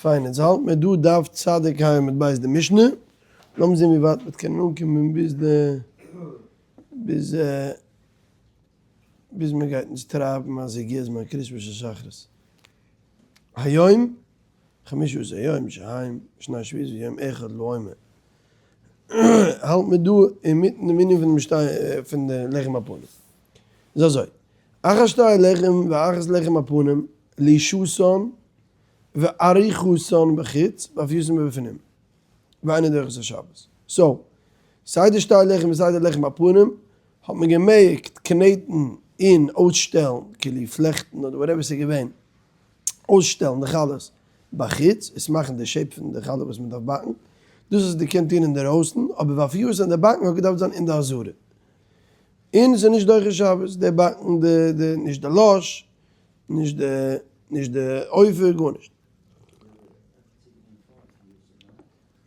פיין, אונז האלט מיר דא דף צדיק ה' עמוד ב' די משנה, לאמיר זען ווי ווייט מ'וועט קענען אנקומען ביז די ביז ביז מ'גייט אונז טרייבן אז הגיע זמן קריאת שמע של שחרית. היום, חמשה עשר יום שהם שני שבועות ויום אחד לעומר. האלט מיר דא אינמיטן דעם ענין פון דעם שתי פון די לחם הפנים. איז אזוי, אחת שתי לחם ואחת לחם הפנים לישותן ועריכתן בחוץ ואפייתן מבפנים ואינו דוחה את השבת. so, סיי די שתי לחם און סיי די לחם הפנים האט מען געמעגט קנעטן און אויסשטעלן, כאילו פלעכטן אדער whatever ס'איז געווען, אויסשטעלן די חלות בחוץ, עס מאכן די shape פון די חלה וואס מען דארף באקן, דאס האסטו געקענט טון אינדערויסן, אבער ואפייתן די באקן האט געדארפט זיין אין די עזרה. און ס'איז נישט דוחה שבת, די באקן די די נישט די לש, נישט די נישט די אופה גארנישט.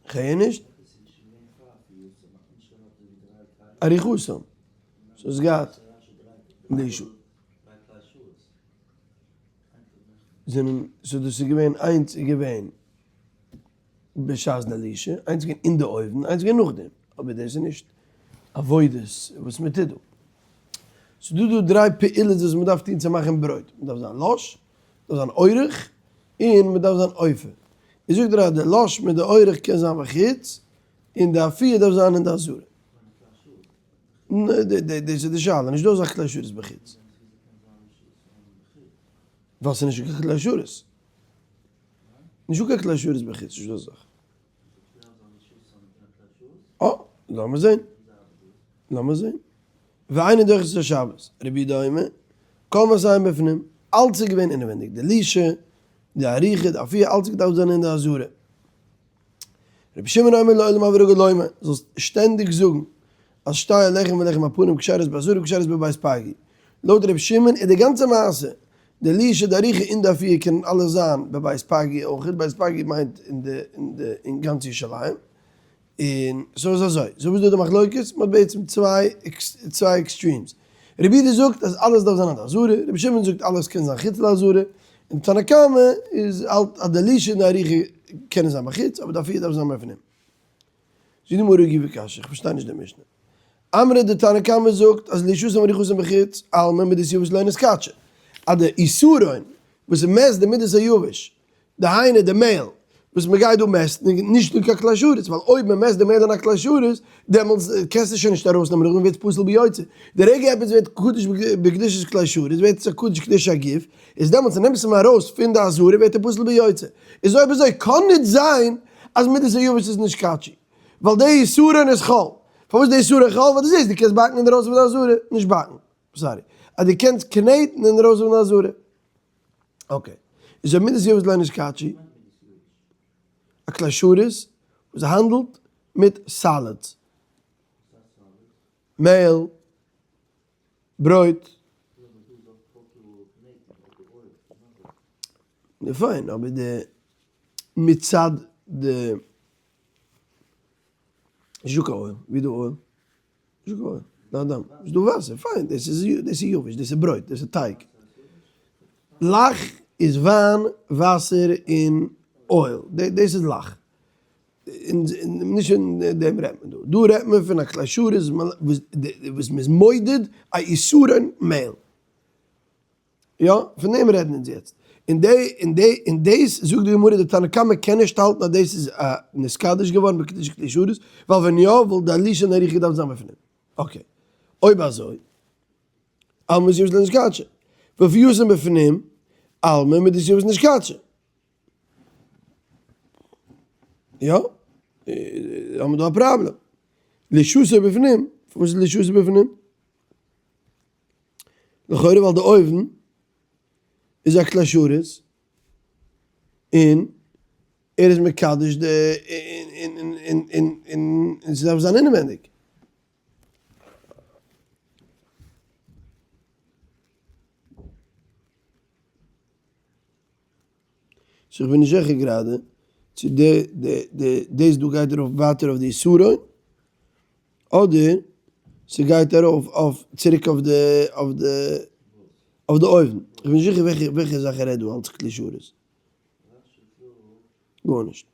כ'הער נישט. עריכתם. ס'האט געהאט לישו. זענען so דאס איז געווען איינס איז געווען בשעת די לישה, איינס איז געווען אין די אויוון, איינס איז געווען נאכדעם, אבער דאס איז נישט עבודות וואס מען טוט דא. ס'איז דא דא דריי פעולות וואס מען דארף טון צו מאכן ברויט, מען דארף זיין לש, מען דארף זיין עורך, און מען דארף זיין אופה. איז זאגט ער אז די לש מיט די עורך קען זיין בחוץ, און די אפייה דארף זיין אין די עזרה. דאס איז די שאלה, נישט דא אזא כלי שרת בחוץ. ווייל ס'איז נישט קיין כלי שרת. נישטא קיין כלי שרת בחוץ, נישטא אזא זאך. אה, לאמיר זען. לאמיר זען. ואינו דוחה את השבת, רבי יהודה אומר, כל מעשיהם בפנים, אלץ איז געווען אינעווענדיג, די לישה, די עריכה, די אפייה, אלץ האט געדארפט זיין אין די עזרה. רבי שמעון אומר לעולם הוי רגיל לומר, זאלסט שטענדיג זאגן אז שתי הלחם ולחם הפנים כשרות בעזרה וכשרות בבית פייגי. לויט רבי שמעון איז די גאנצע מעשה, די לישה די עריכה און די אפייה קענען אלע זיין בבית פייגי אויכעט, בית פייגי מיינט אין די אין די אין גאנץ ירושלים, און so איז אזוי, so וואס איז דא די מחלוקת? מען האט בעצם צוויי צוויי extremes, רבי יהודה זאגט אז אלעס דארף זיין אין די עזרה, רבי שמעון זאגט אלעס קען זיין חוץ לעזרה, און תנא קמא איז האלט אז די לישה און די עריכה קענען זיין בחוץ אבער די אפייה דארף זיין בפנים. זאגט די גמרא גופא קשיא, איך פארשטיי נישט די משנה. אמרי די תנא קמא זאגט אז לישתן ועריכתן בחוץ אלמא מידת יבש לא נתקדשה, אז די עשרון וואס מעסט די מידת היבש דהיינו די מעהל וואס מען גייט דא מעסטן איז נישט אין קיין כלי שרת, ווייל אויב מען מעסט די מעהל אין א כלי שרת, דעמאלטס קענסטו שוין נישט ארויסנעמען נאכדעם ווערט עס פסול ביוצא, די רגע עפעס ווערט קדוש בקדושת כלי שרת ווערט עס א קדוש קדושת הגוף, איז דעמאלטס נעמסט אים ארויס פון די עזרה ווערט ער פסול ביוצא, איז אויב אזוי קען נישט זיין אז מידת היבש איז נישט קדשי, ווייל די עשרון איז חול, פארוואס די עשרון חול? ווייל דו זעסט דו קענסט באקן אינדערויסן פון די עזרה, נישט באקן, sorry, אז דו קענסט קנעטן אינדערויסן פון די עזרה. okay. איז אויב מידת יבש לא נתקדשי, א כלי שרת וואס האנדלט מיט solids. מעהל, ברויט. נו פיין, אבער די מצד די נישטא קיין oil, ווי איז דא oil? ס'איז דא וואסער, פיין, דאס איז דאס איז יבש, דאס איז ברויט, דאס איז טייג. לח איז וויין, וואסער און oil, דאס איז לח. נישט פון דעם רעדט מען דא, דא רעדט מען פון א כלי שרת וואס מ'איז מודד א עשרון מעהל. יא, פון דעם רעדן אונז יעצט. און די, און די, און דאס זאגט די גמרא די תנא קמא קען נישט האלטן אז דאס איז א נתקדש געווארן בקדושת כלי שרת, ווייל ווען יא וואלט די לישה און עריכה געדארפט זיין בפנים. okay. אויב אזוי, אלמא מידת יבש לא נתקדשה. ואפייתן בפנים, אלמא מידת יבש נתקדשה. יא, האבן מיר דא א פראבלעם. לישתו בפנים, פארוואס איז לישתו בפנים? לכאורה ווייל די אויוון איז א כלי שרת און ער איז מקדש די און ס'דארף זיין אינעווענדיג. so איך בין נישט זיכער גראדע צו די די די דאס דא גייט ארויף ווייטער אויף די עשרון אדער ס'גייט ארויף אויף צוריק אויף די אויף די אויף די אויוון, איך בין נישט זיכער וועלכע וועלכע זאך ער רעדט דא אלץ כלי שרת. גארנישט.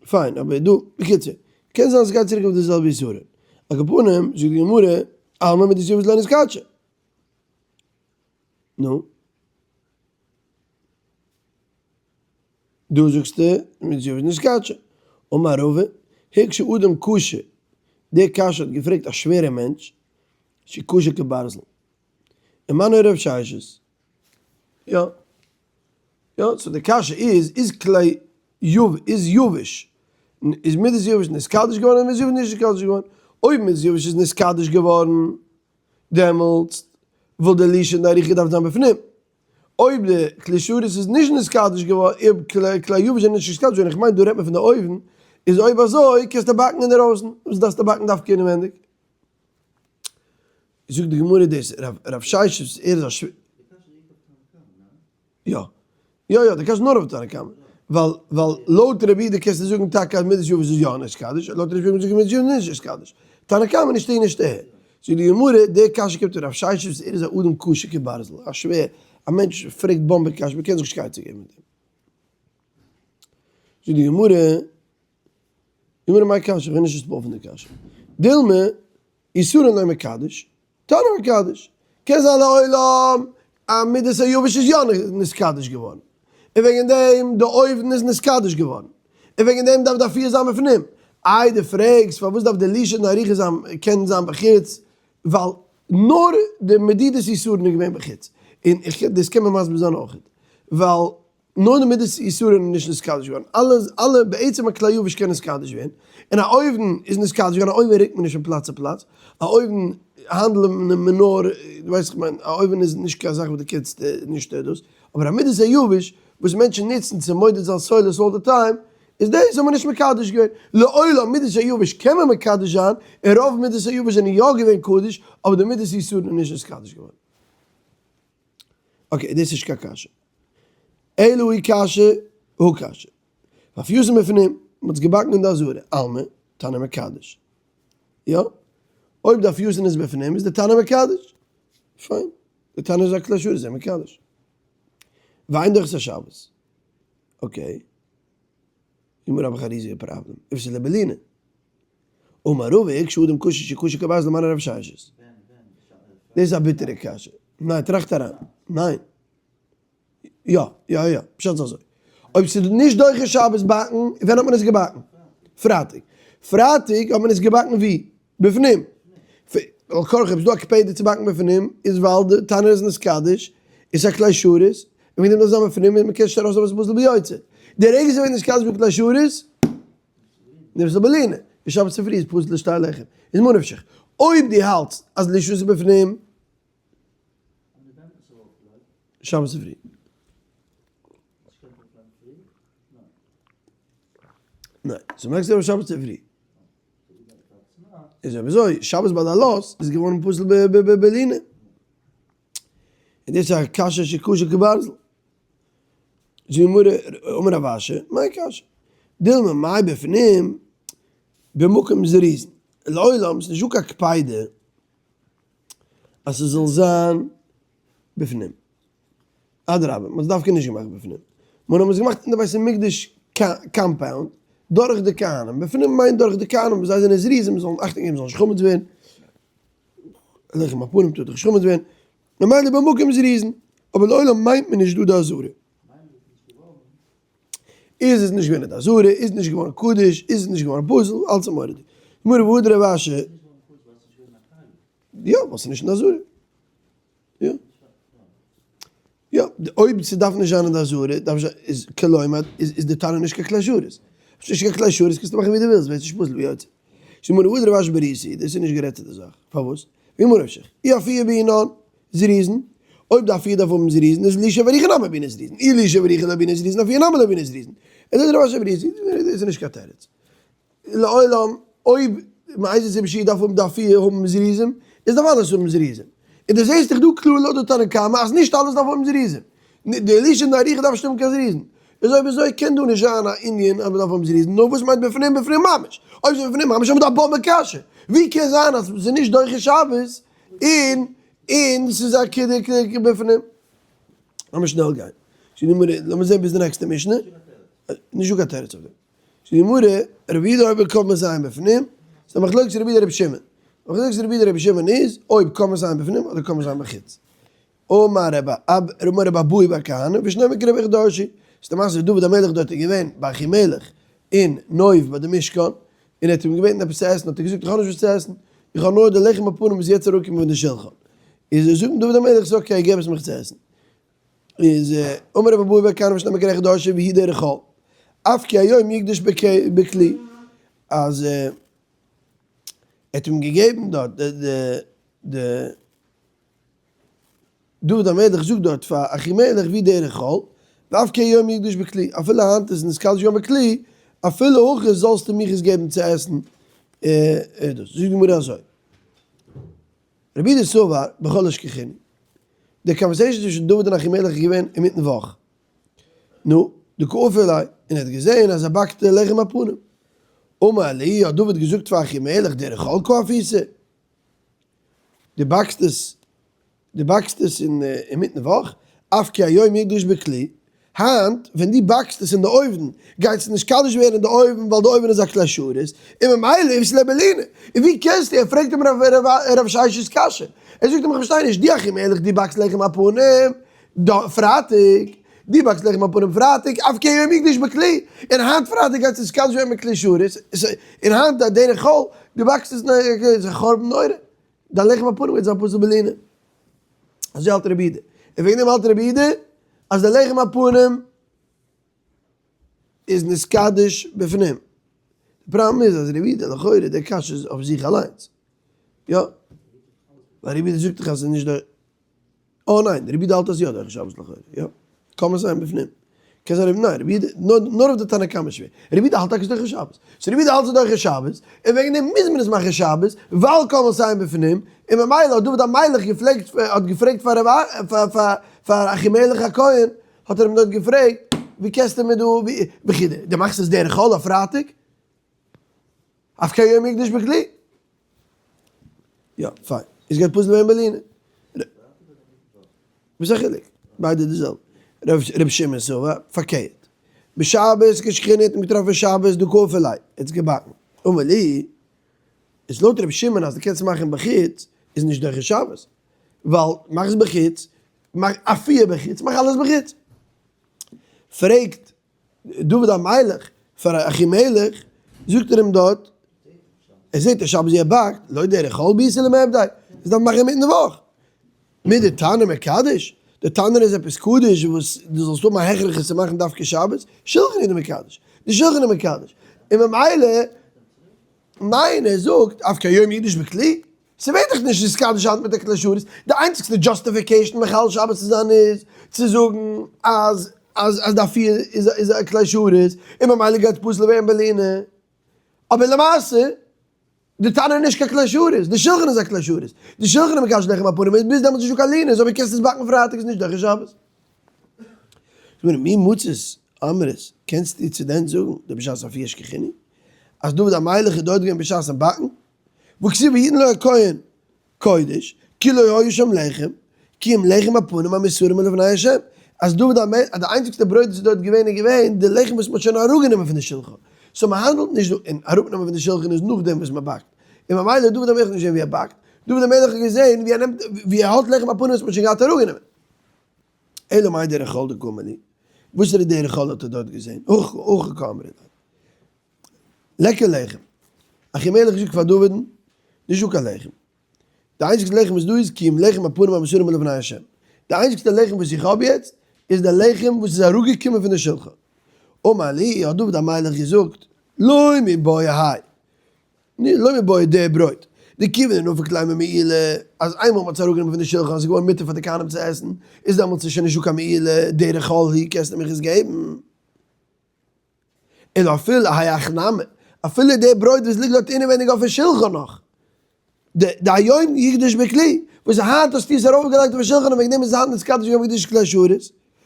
פיין, אבער דא, בקיצור, קען זיין ס'גייט צוריק אויף די זעלבע יסורים. על כל פנים, זאגט די גמרא, אלמא מידת יבש לא נתקדשה. נו? דא זאגסטו מידת יבש נתקדשה. אמר רבא, הקשה אדם קשה, די קשיא האט געפרעגט א שווערע מענטש, שקשה כברזל. ומנו רב ששת. יא. יא, so די קשיא איז, איז כלי יב איז יבש, איז מידת יבש נתקדש געווארן אדער מידת יבש נישט נתקדש געווארן? אויב מידת יבש איז נתקדש געווארן, דעמאלטס וואלט די לישה און די עריכה געדארפט זיין בפנים. אויב די כלי שרת איז נישט נתקדש געווארן, אויב כלי יבש זענען נישט נתקדש געווארן, איך מיין דא רעדט מען פון די אויוון, איז אויב אזוי קענסטו באקן אינדערויסן, וואס דארפסטו באקן דווקא אינעווענדיג? זאגט די גמרא דאס רב ששת ער איז א שווער. יא. יא יא, די קשיא איז נאר אויף תנא קמא. ווייל ווייל לויט רבי יהודה קענסטו זאגן טאקע אז מידת יבש איז יא נתקדש, לויט רבי שמעון זאגן מידת יבש איז נישט נתקדש. תנא קמא נישט אהין נישט אהער. זאגט די גמרא, די קשיא קומט פון רב ששת וואס ער איז א אדם קשה כברזל, א שווער, א מענטש פרעגט באמבע קשיא, מ'קען זיך נישט קיין עצה געבן מיט אים. זאגט די גמרא, גמרא מאי קשיא, איך בין נישט נתפעל פון די קשיא. דילמא, איסורין לא מקדש, תנא מקדש. קען זיין לעולם אז מידת היבש איז יא נתקדש געווארן, און וועגן דעם די אויוון איז נתקדש געווארן, און וועגן דעם דארף די אפייה זיין בפנים. איי דו פרעגסט פארוואס דארף די לישה און עריכה זיין קען זיין בחוץ, ווייל נאר די מדידת איסורין איז געווען בחוץ, און איך דאס קען מען מסביר זיין אויכעט, ווייל נאר די מידת איסורין איז נישט נתקדש געווארן, אלע אלע בעצם א כלי יבש קען נתקדש ווערן, און א אויוון איז נתקדש געווארן, א אויוון רוקט מען נישט פון פלאץ צו פלאץ, א אויוון האנדלט מען נאר, דו ווייסט איך מיין, א אויוון איז נישט קיין זאך וואס דו קענסט נישט דאס, אבער א מידת היבש וואס מענטשן נוצן צו מודד זיין סולת all the time, איז דאס האט מען נישט מקדש געווען, לעולם מידת היבש קען מען מקדש זיין, און רוב מידת היבש זענען יא געווען קדוש, אבער די מידת איסורין איז נישט נתקדש געווארן. okay, דאס איז נישט קיין קשיא. אלא אי קשיא, הא קשיא. ואפייתן בפנים, מען האט עס געבאקן אין די עזרה, אלמא, תנור מקדש. יא? אויב די אפייתן איז בפנים איז די תנור מקדש. פיין. די תנור איז א כלי שרת, איז ער מקדש. ואין דוחה את השבת. okay. גמרא האב איך א ריזיגע פראבלעם. איפסי לבלינה. אמר רבא הקשה אדם קשה שקשה כברזל מני רב ששת. דאס איז א ביטערע קשיא. ניין, טראכט אריין. ניין. יא, יא, יא. פשט איז אזוי. אויב ס'איז נישט דוחה שבת באקן, ווען האט מען עס געבאקן? פרייטאג. פרייטאג האט מען עס געבאקן ווי? בפנים. על כרחך, אויב ס'איז דא א קפידא צו באקן בפנים, איז ווייל די תנור איז נתקדש, איז א כלי שרת, און וועגן דעם דארף זיין בפנים, און מ'קען נישט ארויסנעמען ס'איז פסול ביוצא. די רגע ס'ווערט נתקדש בכלי שרת, נפסל בלינה, און שבת צופרי איז פסול לשתי לחם. איז מה נפשך? אויב דו האלטסט אז לישה איז בפנים, שבת צופרי. ניין, ס'איז מעגסט אויף שבת צופרי. איז אויב אזוי, שבת ביי די עלות איז געווארן פסול בלינה. און דאס איז א קשיא שקשה כברזל. זאגט די גמרא, אמר רב אשי, מאי קשיא? דילמא מאי בפנים במקום זריזין. לעולם ס'איז נישטא קיין קפידה אז ס'זאל זיין בפנים. אדרבה, מ'האט עס דווקא נישט געמאכט בפנים. מ'האט עס געמאכט אין די בית המקדש compound דורך די כהנים. בפנים מיינט דורך די כהנים וואס זיי זענען זריזים, זיי זאלן אכטונג געבן זאל נישט חמץ ווערן. לחם הפנים טאר דאך נישט חמץ ווערן. ממילא במקום זריזין, אבער לעולם מיינט מען נישט דא די עזרה. איז עס נישט געווען אין די עזרה, איז נישט געווארן קדוש, איז עס נישט געווארן פסול, אלץ איז מורא'דיג. גמרא והדר רב אשי. יא, ווייל ס'איז נישט אין די עזרה. יא. יא, אויב ס'דארף נישט זיין אין די עזרה, דארף נישט זיין, איז כלומר, איז די תנור נישט קיין כלי שרת. אויב ס'איז נישט קיין כלי שרת קענסטו מאכן ווי דו ווילסט, ווערט נישט פסול ביוצא. גמרא והדר רב אשי בריתא, דאס איז נישט גערעדט צו די זאך. פארוואס? ממה נפשך, אי אפיה בעינן זריזין, אויב די אפיה דארף האבן זריזין, איז לישה ועריכה נמי בעינן זריזין, אי לישה ועריכה לא בעינן זריזין, אפיה נמי לא בעינן זריזין. איז דאס רב אשי בריתא, דאס איז נישט קיין תירוץ. לעולם, אויב מאיזה סיבה שיהיה דארף האבן די אפיה האבן זריזים, איז דארף אלעס האבן זריזים. און דו זעסט דאך דא קלאר לויט די תנא קמא אז נישט אלעס דארף האבן זריזים. די לישה און די עריכה דארף נישט האבן קיין זריזים. איז אויב אזוי קען דא נישט זיין א ענין אז מ'דארף האבן זריזים, נאר וואס מיינט בפנים בפנים ממש? אויב ס'איז בפנים ממש האבן מיר דא א באמבע קשיא, ווי קען זיין אז ס'איז נישט דוחה שבת און און ס'איז א כדי בפנים? לאמיר שנעל גיין. לאמיר זען ביז די נעקסטע משנה, נישט דא קיין תירוץ אויף דעם. זאגט די גמרא, רבי יהודה אומר כל מסיים בפנים, ס'איז א מחלוקת רבי יהודה רבי שמעון. מחלוקת רבי יהודה רבי שמעון איז אויב כל מסיים בפנים אדער כל מסיים בחוץ. אמר רבי אבהו בר כהנא ושניים מקרא אחד דרשו. ס'איז די מעשה ווי דוד המלך דארט איז געווען ביי אחימלך אין נוב ביי די משכן, און ער האט אים געבעטן עפעס צו עסן, האט ער געזאגט איך האב נישט וואס צו עסן, איך האב נאר די לחם הפנים וואס איז יעצט אראפגעקומען פון די שלחן. איז ער זאגט אים דוד המלך ס'איז okay געב עס מיך צו עסן. איז אמר רבי אבהו בר כהנא ושניים מקרא אחד דרשו והוא דרך חול אף כי היום יקדש בכלי אז ער האט אים געגעבן דארט די די דוד המלך זאגט דארט פאר אחימלך והוא דרך חול ואף כי היום יקדש בכלי אפילו היינט איז נתקדש געווארן בכלי אפילו הכי זאלסטו מיך עס געבן צו עסן דאס זאגט די גמרא אזוי. רבי יהודה סבר בחול אשכחינהו. די conversation צווישן דוד און אחימלך איז געווען אינמיטן וואך. נו, דקא אפי ליה, און ער האט געזען אז ער באקט לחם הפנים. אמר ליה, האט דוד געזאגט פאר אחימלך, דרך חול קא אפית? דו באקסט עס, דו באקסט עס אינמיטן וואך, אף כי היום יקדש בכלי, היינט ווען דו באקסט עס אין די אויוון גייט עס נישט קדוש ווערן אין די אויוון ווייל די אויוון איז א כלי שרת, און ממילא איז עס לבלינה. און ווי קענסטו, ער פרעגט אים רב ששת'ס קשיא, ער זאגט אים איך פארשטיי נישט, דו אחימלך דו באקסט לחם הפנים פרייטאג, דו באקסט לחם הפנים פרייטאג, אף כי היום יקדש בכלי, און היינט פרייטאג גייט עס נישט קדוש ווערן בכלי שרת, און היינט דרך חול, דו באקסט עס איז א חורבן נורא, דיין לחם הפנים גייט זיין פסול בלינה. אזוי האלט רבי יהודה. און וועגן דעם האלט רבי יהודה אז די לחם הפנים איז נתקדש בפנים. די פראבלעם איז אז רבי יהודה לכאורה די קשיא איז אויף זיך אליינס. יא. ווייל רבי יהודה זאגט דאך אז ס'איז נישט די. אה ניין, רבי יהודה האלט אז יא דוחה שבת לכאורה. יא. קאן מען זיין בפנים. קען זיין רבי ניין, רבי יהודה, נאר נאר אויף די תנא קמא שווער. רבי יהודה האלט טאקע ס'איז דוחה שבת. so רבי יהודה האלט ס'איז דוחה שבת, און וועגן דעם מוז מען עס מאכן שבת, ווייל כל מסיים בפנים, און ממילא האט דוד המלך געפלעגט האט געפרעגט פאר רב פאר פאר פאר אחימלך הכהן, האט ער אים דארט געפרעגט, ווי קענסטו מיר דא, ווי וכו', דו מאכסט עס דרך חול אויף פרייטאג? אף כי היום יקדש בכלי. יא, פיין. איז גייט פסול ווערן בלינה. וואס איז א חילוק? ביידע די זעלבע. ר' שמעון סבר, פארקערט. בשבת אשכחינהו האט מען געטראפן שבת דקא אפי ליה, ער האט עס געבאקן. אמר ליה, איז לויט ר' שמעון אז דו קענסט מאכן בחוץ, איז נישט דוחה שבת. ווייל מאך עס בחוץ, מאך אפיה בחוץ, מאך אלעס בחוץ. פרעגט דוד המלך פאר אחימלך, זאגט ער אים דארט, ער זעט אז שבת ווי ער באקט, לא דרך חול בעיסה למעבדי, דאס דארף מען מאכן אינמיטן די וואך. מידי תנור מקדש, די תנור איז עפעס קדוש וואס דו זאלסט האבן א הכרח עס צו מאכן דווקא שבת, שלחן הוא דמקדש, די שלחן איז מקדש, און ממילא, ניין ער זאגט, אף כי היום יקדש בכלי, ס'ווערט דאך נישט נתקדש היינט מיט א כלי שרת, די איינציגסטע justification מחלל שבת צו זיין איז צו זאגן אז אז אז די אפיה איז איז א כלי שרת און ממילא גייט פסול ווערן בלינה, אבער למעשה די תנור איז נישט קיין כלי שרת, די שלחן איז א כלי שרת, די שלחן איז מקדש לחם הפנים איז ביז דעמאלטס נישטא קיין לינה, איז אויב קענסטו עס באקן פרייטאג איז נישט דוחה שבת. זאג מיר מי מצית אמרת, קענסטו צו דען זאגן דבשעת אפיה אשכחינהו אז דוד המלך איז דארט געווען בשעת'ן באקן? והכתיב ויתן לו הכהן קודש, כי לא היה שם לחם, כי אם לחם הפנים המוסרים מלפני השם, אז דוד המלך, אז די איינציגסטע ברויט וואס איז דארט געווען איז געווען די לחם וואס מען האט שוין אראפגענומען פון די שלחן, so מען האנדלט נישט דא, און אראפנעמען פון די שלחן איז נאכדעם וואס מען באקט, און ממילא האט דוד המלך נישט געזען ווי ער באקט, דוד המלך האט געזען ווי ער נעמט, ווי ער האלט לחם הפנים וואס מען האט שוין געהאט אראפגענומען. אלא מאי דרך חול דקאמר ליה, וואסערע דרך חול האט ער דארט געזען? הכי קאמר ליה. ליכא לחם. אחימלך זאגט פאר דוד'ן, נישט דא קיין לחם. די איינציגסטע לחם וואס דא איז כי אם לחם הפנים המוסרים מלפני השם. די איינציגסטע לחם וואס איך האב יעצט איז די לחם וואס איז אראפגעקומען פון די שלחן. אמר ליה, האט דוד המלך געזאגט, לא מיבעיא האי, לא מיבעיא די ברויט, דכיון דנפק ליה ממעילה, אז איינמאל מ'האט עס אראפגענומען פון די שלחן אז עס איז געווארן מותר פאר די כהנים צו עסן, איז דעמאלטס איז שוין נישטא קיין מעילה, דרך חול היא, קענסטו מיך עס געבן. און אפילו האי נמי, אפילו די ברויט וואס ליגט דארט אינעווייניג אויפן שלחן נאך, די היום יקדש בכלי, וואס היינט האסטו עס ארויפגעלייגט אויפן שלחן און וועגן דעם איז היינט נתקדש געווארן בקדושת כלי שרת,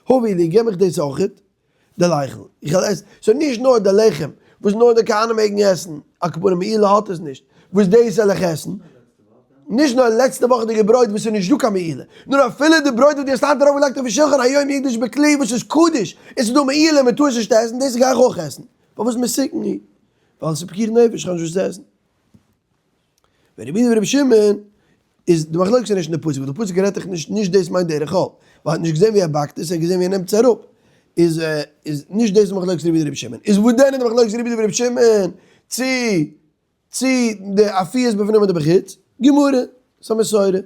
הבא לי, געב מיך דאס אויכעט, די לחם, איך וועל עסן, ס'איז נישט נאר די לחם וואס נאר די כהנים מעגן עסן, על כל פנים מעילה האט עס נישט, וואס דאס וועל איך עסן. נישט נאר לעצטע וואכעדיגע ברויט וואס איז נישט דא קיין מעילה, נאר אפילו די ברויט וואס דו האסט היינט ארויף געלייגט אויפן שולחן היום יקדש בכלי וואס איז קדוש, און ס'איז דא מעילה מען טאר עס נישט עסן, דאס גיי איך אויך עסן. פארוואס מסוכן הוא? ווייל עס איז פיקוח נפש, איך האב נישט וואס צו עסן. ורבי יהודה ורבי שמעון איז די מחלוקת איז נישט אין די פסוק, ווייל די פסוק רעדט דאך נישט נישט דאס מיינט דרך אל, ווייל ער האט נישט געזען ווי ער באקט עס, ער האט געזען ווי ער נעמט עס אראפ, איז איז נישט דאס די מחלוקת רבי יהודה ורבי שמעון, איז וואס דען איז די מחלוקת רבי יהודה ורבי שמעון צו צו די אפי' איז בפנים אדער בחוץ? גמרא, ס'א מסורה.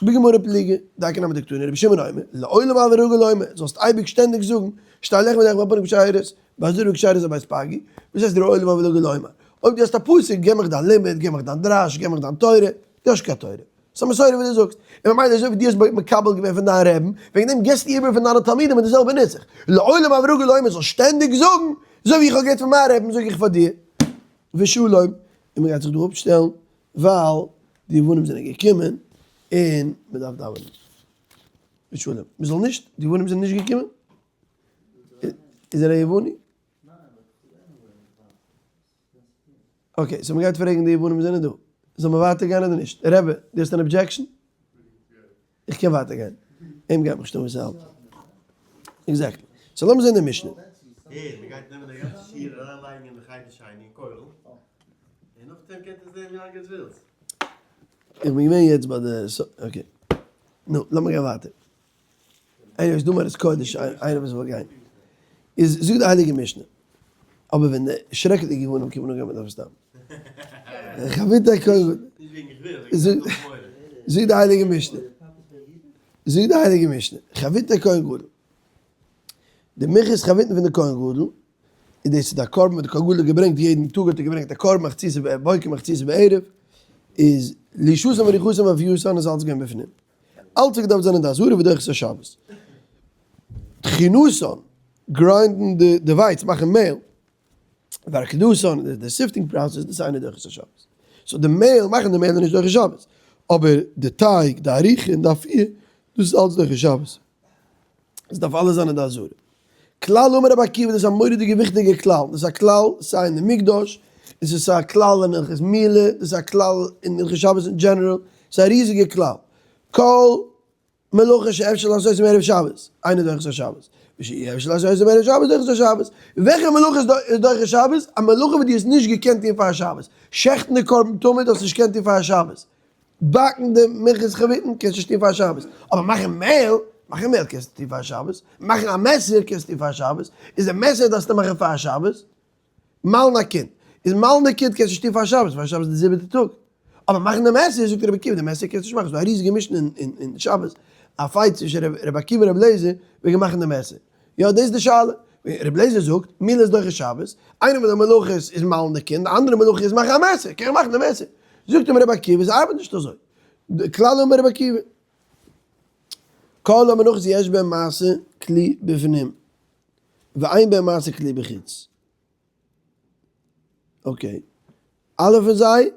בגמרא פליגי, דייקא נמי דקתני רבי שמעון אומר, לעולם הוי רגיל לומר, זאלסט אייביג שטענדיג זאגן, שתי לחם ולחם הפנים כשרות, בעזרה וכשרות הבית פגי, וואס הייסט לעולם הוי רגיל לומר? אויב דו האסט א פסוק, געב מיך דיין לימוד, געב מיך דיין דרש, געב מיך דיין תורה, דו האסט קיין תורה. ס'איז א מסורה וואס דו זאגסט. און ממילא אזוי ווי דו האסט מקבל געווען פון דיין רעבן, וועגן דעם געבסטו איבער פון דיינע תלמידים מיט די זעלבע נוסח. לעולם הוי רגיל לומר, זאלסט שטענדיג זאגן, אזוי ווי איך האב געהערט פון מיין רעבן זאג איך פאר דיר. ושלום, און מ'גייט זיך דא אפשטעלן. ווייל די יוונים זענען געקומען און מען דארף דאווענען. ושלום. מען זאל נישט, די יוונים זענען נישט געקומען? איז ער א יווני? okay, so מען גייט פרעגן די יוונים זענען דא. זאל מען ווייטער גיין אדער נישט? רבי, דו האסט אן objection? איך קען ווייטער גיין. אים גייט מיך נישט אן וואס ער האלט. Exactly. So לאמיר זען די משנה. הער, מען גייט נעמען די גאנצע שיעור און אריינלייגן אין די חדר שני אין כולל, און נאכדעם קענט איר זען ווי לאנג עטס ווילטס. איך בין געווען יעצט ביי די, okay. נו, לאמיר גיין ווייטער. Anyways, דא מראות קודש, איינער וואס וויל גיין. איז זאגט די הייליגע משנה, אבער ווען די שרעקעדיגע יוונים קומען אן גייט מען דארפן סטאפן. חביתא קודם. זאגט די הייליגע משנה, זאגט די הייליגע משנה, חביתא כהן גדול, די מנחת חביתן פון די כהן גדול, און דאס איז די קרבן וואס די כהן גדול האט געברענגט יעדן טאג האט ער געברענגט א קרבן מחצית בבוקר מחצית בערב, איז לישותן וריחותן ואפיותן איז אלץ געווען בפנים. אלץ האט געדארפט זיין אין די עזרה ודוחה את השבת. טחינתן, grind ן די ווייץ, מאכן מעהל, והרקדתן, די sifting process, דאס איז אינו דוחה את השבת. So די מעהל, מאכן די מעהל איז נישט דוחה שבת. אבער די טייג, די עריכה און די אפייה, דאס איז אלץ דוחה שבת. עס דארף אלעס זיין אין די עזרה. כלל אמר רבי עקיבא, דאס איז א מורא'דיגע וויכטיגע כלל, דאס איז א כלל סיי אין די מקדש, און ס'איז א כלל אין הלכות מילה, דאס איז א כלל אין הלכות שבת אין general, ס'איז א ריזיגע כלל. כל מלאכה שאפשר לעשות מערב שבת, אינה דוחה את השבת, ושאי אפשר לעשות מערב שבת דוחה את השבת. וועלכע מלאכה איז דוחה שבת? א מלאכה וואס דו האסט נישט געקענט טון פאר שבת. שעכטן די קרבן תמיד האסטו נישט געקענט טון פאר שבת. באקן די מנחת חביתן קענסטו נישט טון פאר שבת, אבער מאכן מעהל, מאכן מעהל קענסטו טון פאר שבת, מאכן א מעסער קענסטו טון פאר שבת, איז די מעסער דארפסטו מאכן פאר שבת, מאלן א קינד, איז מאלן די קינד קענסטו נישט טון פאר שבת, פאר שבת איז די זיבעטע טאג, אבער מאכן די מעסער, זאגט רבי עקיבא, די מעסער קענסטו נישט מאכן, ס'איז דא א ריזיגע משנה אין שבת, א fight צווישן רבי עקיבא און רבי אליעזר וועגן מאכן די מעסער. יא דאס איז די שאלה. רבי אליעזר זאגט, מילה איז דוחה שבת, איינע פון די מלאכות איז מל'ן די קינד, די אנדערע מלאכה איז מאכן א מעסער, קען איך מאכן די מעסער. זאגט אים רבי עקיבא, עס ארבעט נישט אזוי. כלל אומר רבי עקיבא, כל המלאכות יש בהן מעשה כלי בפנים, ואין בהן מעשה כלי בחוץ. Okay. אלע פון זיי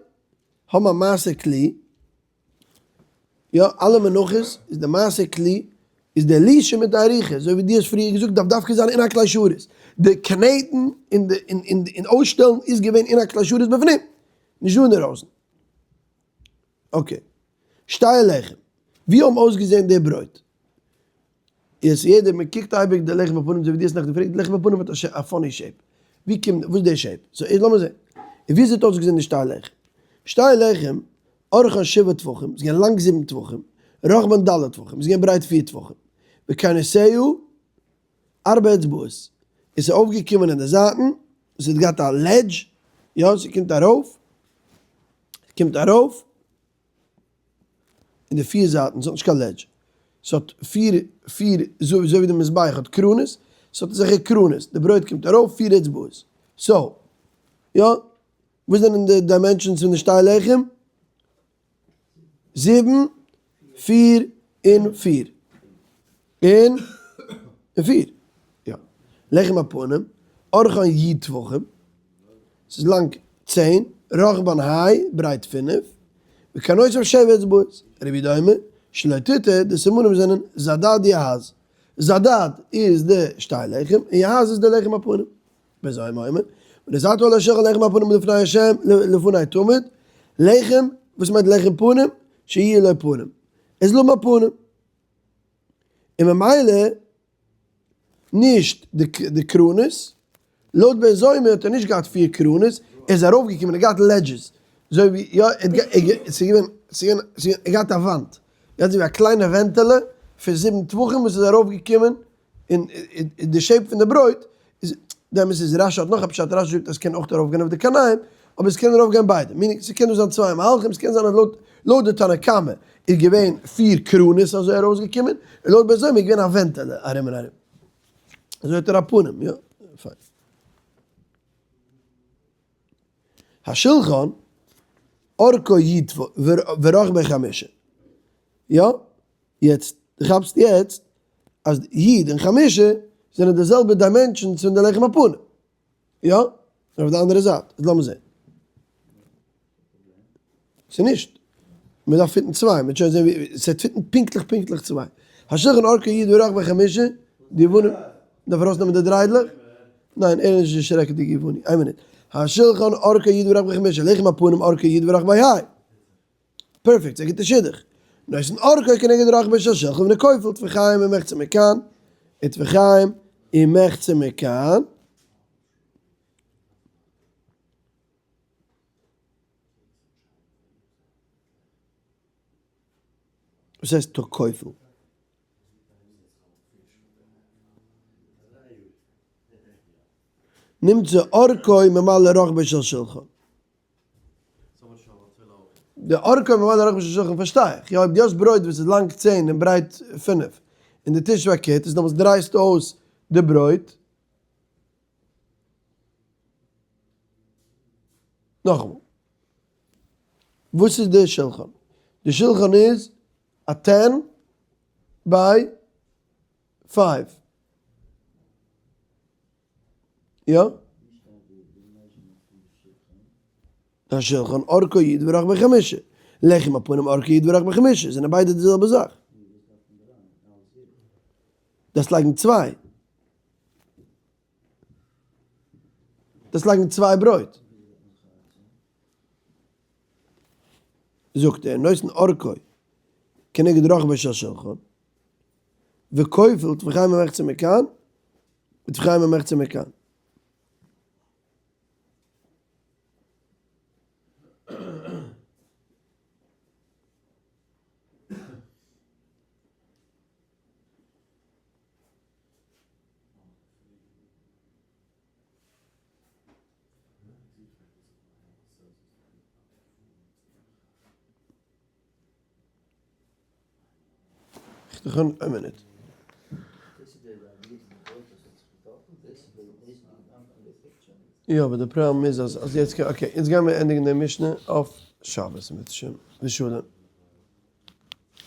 האבן א מעשה כלי, יא, אלע מנחות איז די מעשה כלי איז די לישה מיט די עריכה, אזוי ווי דו האסט פריער געזאגט דארף דווקא זיין אין א כלי שרת, די קנעטן און די און און אויסשטעלן איז געווען אין א כלי שרת בפנים, נישט דא אינדערויסן. Okay. שתי הלחם, ווי האבן אויסגעזען די ברויט? איז יעדער מען קוקט אייביג די לחם הפנים אזוי ווי דו האסט נעכטן געפרעגט, די לחם הפנים האט א funny shape, ווי קומט וואס איז די shape? So איז לאמיר זען, און ווי זעט אויסגעזען די שתי לחם? שתי לחם ארכן שבעה טפחים, ס'איז געווען לאנג זיבן טפחים, רחבן ד' טפחים, ס'איז געווען ברייט פיר טפחים, וקרנותיה ארבע אצבעות, און ס'איז אויפגעקומען אין די זייטן, ס'האט געהאט א ledge, יא ס'קומט ארויף, ס'קומט ארויף, אין די פיר זייטן, ס'האט נישט קיין ledge, ס'האט פיר פיר אזוי ווי די מזבח האט קרונות, ס'האט אזעלכע קרונות, די ברויט קומט ארויף פיר אצבעות, so, יא, וואס זענען די dimensions פון די שתי לחם? זיבן, פיר, און פיר. און און פיר. יא. לחם הפנים, ארכן י' טפחים, ס'איז לאנג צען, רחבן ה', ברייט פינף, וקרנותיו שבע אצבעות, רבי יהודה אומר, שלא תטעה, די סימנים זענען זדד יהז. זדד איז די שתי לחם, און יהז איז די לחם הפנים. בזה הם אומר, ונתת על השולחן לחם הפנים לפני השם, לפני תמיד, לחם. וואס מיינט לחם פנים? שיהיה לו פנים. עס זאל האבן א פנים. און ממילא נישט די קרונות, לויט בן זומא האט ער נישט געהאט פיר קרונות, ער איז ארויפגעקומען, ער האט געהאט ledges, אזוי ווי יא, ס'איז געווען, ס'איז געווען, ער האט געהאט א וואנט, געהאט אזוי ווי א קליינע ווענטעלע פון זיבן טפחים וואס איז ארויפגעקומען, און די shape פון די ברויט איז, די אמת איז רשי האט נאך א פשט, רשי זאגט אז ס'קען אויך ארויפגיין אויף די כנעים, אבער ס'קען ארויפגיין ביידע, meaning ס'קען דא זיין צוויי מהלכים, ס'קען זיין אז לויט די תנא קמא איז געווען פיר קרונות אזוי ארויסגעקומען, און לויט בן זומא איז געווען א ווענטעלע ארום און ארום. אזוי האט ער א פנים, יא, פיין. השולחן אורכו י' ורחבו חמשה, יא, יעצט, דו כאפסט יעצט אז י' און חמשה זענען די זעלבע dimensions פון די לחם הפנים, יא? נאר אויף די אנדערע זייט, איז לאמיר זען. ס'איז נישט. מען דארף fit ן צוויי, מ'וועט שוין זען ווי, ס'וועט fit ן פונקטליך פונקטליך צוויי. השולחן אורכו י' ורחבו חמשה, די יוונים, דארף ארויסנעמען די דריידלעך? ניין, ער איז נישט די שרעקעדיגע יווני. איין מינוט. השולחן אורכו י' ורחבו חמשה, לחם הפנים אורכו י' ורחבו ה'. פערפעקט, ס'איז א גוטע שידוך. נותן אורכו כנגד רחבו של שלחן וכופל טפחיים ומחצה מכאן, וטפחיים ומחצה מכאן. וואס הייסט כופל? נמצא אורכו ממלא רחבו של שלחן. די אורכו ממלא רחבו של שלחן פארשטיי איך, יא אויב דו האסט ברויט וואס איז לאנג 10 און ברייט 5 און די טיש פארקערט איז דעמאלטס דרייסטו אויס די ברויט. נאכאמאל, וואס איז די שלחן? די שלחן איז א 10 by 5. יא? השולחן אורכו י' ורחבו חמשה. לחם הפנים אורכו י' ורחבו חמשה. זענען ביידע די זעלבע זאך. דארפסט לייגן צוויי. דארפסט לייגן צוויי ברויט. זאגט ער, נותן אורכו כנגד רחבו של שלחן, וכופל טפחיים ומחצה מכאן, וטפחיים ומחצה מכאן. איין מינוט. יא אבער די פראבלעם איז אז יעצט okay יעצט גיימיר ענדיגן די משנה אויף שבת אם ירצה השם ושלום.